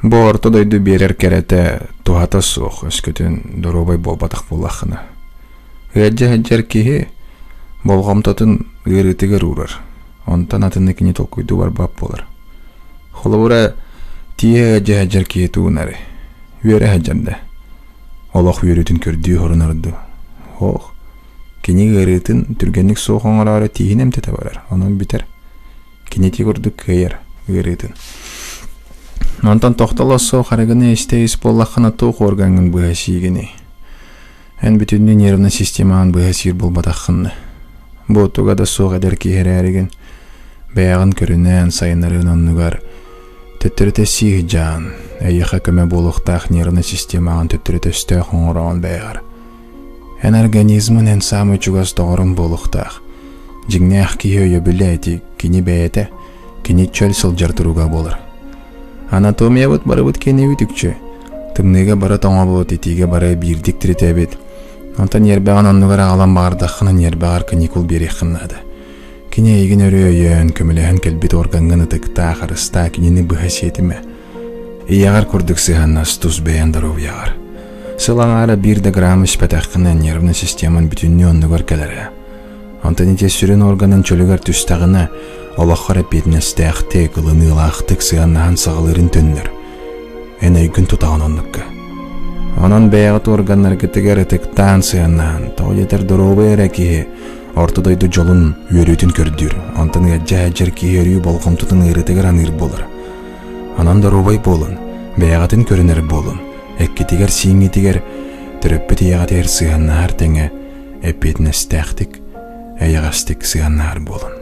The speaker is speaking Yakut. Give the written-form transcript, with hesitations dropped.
Бу орто дойду биэрэр кэрэтэ туһата суох, өскөтүн доруобай буолбатах буоллаххына. Ыалдьа сылдьар киһи болҕомтотун ыарыытыгар уурар, онтон атыны кини толкуйдуу барбат буолар. Холобура, тииһэ ыалдьа сылдьар киһи туунары, үөрэ сылдьар да, олох үөрүүтүн көрдүү хорунар дуу? Һоох, кини ыарыытын түргэнник суох оҥороору тииһин эмтэтэ барар, онон бүтэр. Кини ити курдук кыайар ыарыытын. Онтон тохтоло суох арыгыны истэ-ис буоллаххына туох уоргаҥҥын быһа сиигиний? Эн бүтүннүү нервнай системаҕын быһа сиир буолбатаххын. Бу туга да суох эдэр киһи эрээригин бэйэҕин көрүнэн сайыннарыын оннугар төттөрүтэ сиих дьаан, эйиэхэ көмө буолуохтаах нервнай системаҕын төттөрүтэ өстөөх оҥороҕун бэйэҕэр. Эн организмын эн саамай чугас доҕорун буолуохтаах. Дьиҥнээх киһи өйөбүлэ ити кини бэйэтэ, кини чөл сылдьар туруга буолар. Анатомиябыт барыбыт киэнэбит үкчү. Тымныыга бары тоҥобут, итиигэ бары биирдик тиритэбит. Онтон ньиэрбэҕин оннугар аҕалан баҕардаххына ньиэрбэҕэр каникул биэриэххин наада. Кини эйигин өрүү өйөөн, көмөлөһөн кэлбит органҥын ытыктаа, харыстаа, кинини быһа сиэтимэ. Ийэҕэр курдук сыһыаннас тус бэйэн доруобуйаҕар. Сыл аҥаара биир да грамм испэтэххинэ нервнай системан бүтүннүү оннугар кэлэрэ. Онтон ити сүрүн органын чөлүгэр түстэҕинэ, олоххор эппиэтинэстээхтик, ылыныылаахтык сыһыаннаһан саҕалыырын төннөр. Эн өйгүн тутаҕын оннукка. Онон бэйэҕит органнаргытыгар ытыктаан сыһыаннаһан, тоҕо диэтэр доруобай эрэ киһи орто дойду дьолун, үөрүүтүн көрдүүр, онтон ыалдьа сылдьар киһи өрүү болҕомтотун ыарыытыгар аныыр буолар. Онон доруобай буолун, бэйэҕитин көрүнэр буолун, эккитигэр-сииҥҥитигэр, төрөппүт ийэҕитигэр сыһыаннаһар тэҥэ эппиэтинэстээхтик, эйэҕэстик сыһыаннаһар буолун.